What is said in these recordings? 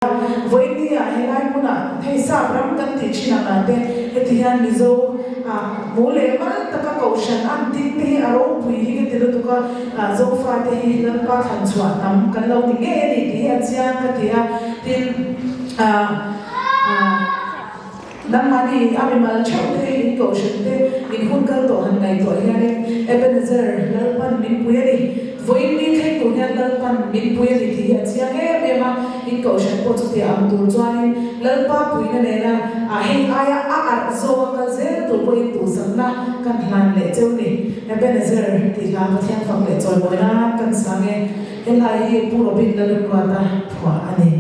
Vawiin ah helai hmunah hei sap ram kan tih thin ang ah te heti hian Mizo ah hmu leh mal taka kohhran an ding te hi a ropui hi ka ti lutuk a, Zofa te hi Lalpa thlan chhuah hnam kan lo ni ngei a ni tih hi a chiang ka ti a, tin ah nangmahni a mimal theuh te hi in kohhran te in hun kal tawh han ngaihtuah hianin Ebenezer Lalpan min pui a ni. Vawiin ni thleng tur hian Lalpan min pui a ni tih hi a chiang em em a, in kohhran pawh chutia ang tur chuanin Lalpa puina nena ah hei aia a arh zawk a kal zel tur pawhin duhsakna kan hlan leh cheu ni. Ebenezer tih hla Pathian fak leh chawimawi nan kan sang e. He hla hi Pu Robin Lalunruata phuah a ni.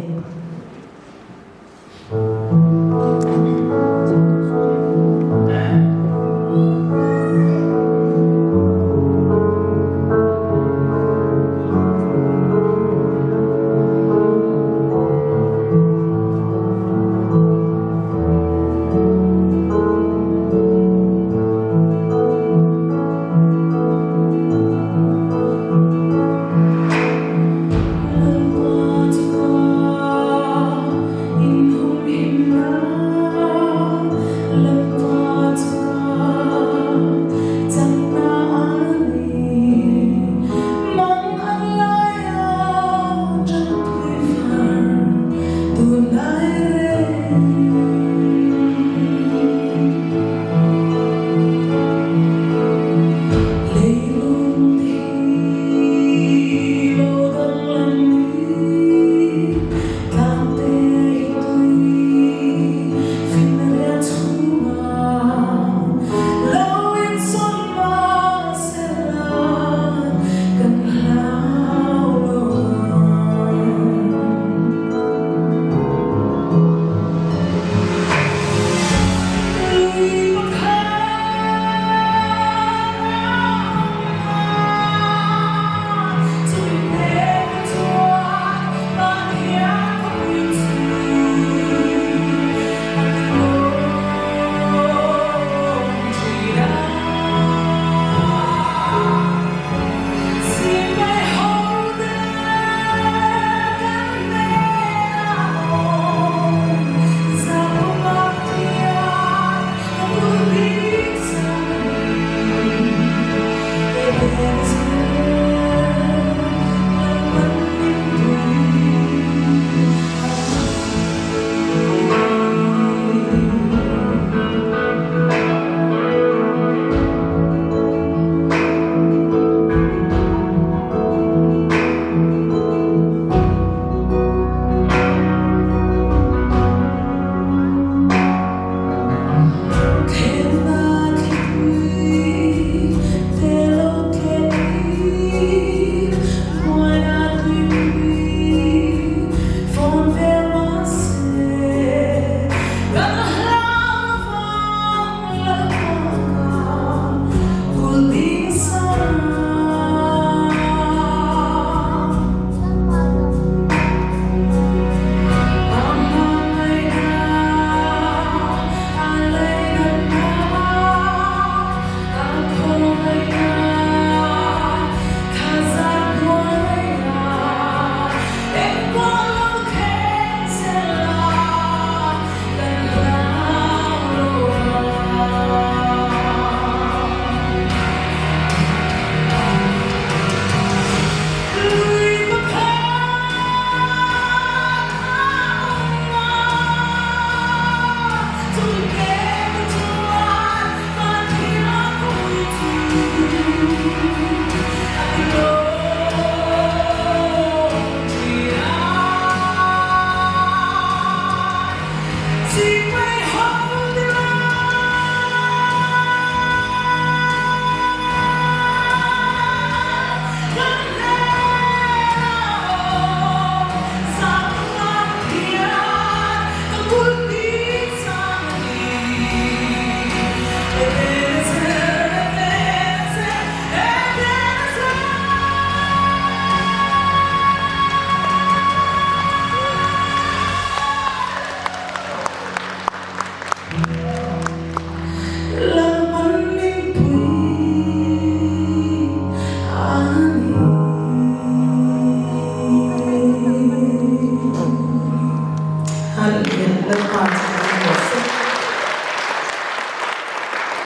Hallelujah Lalpa chu.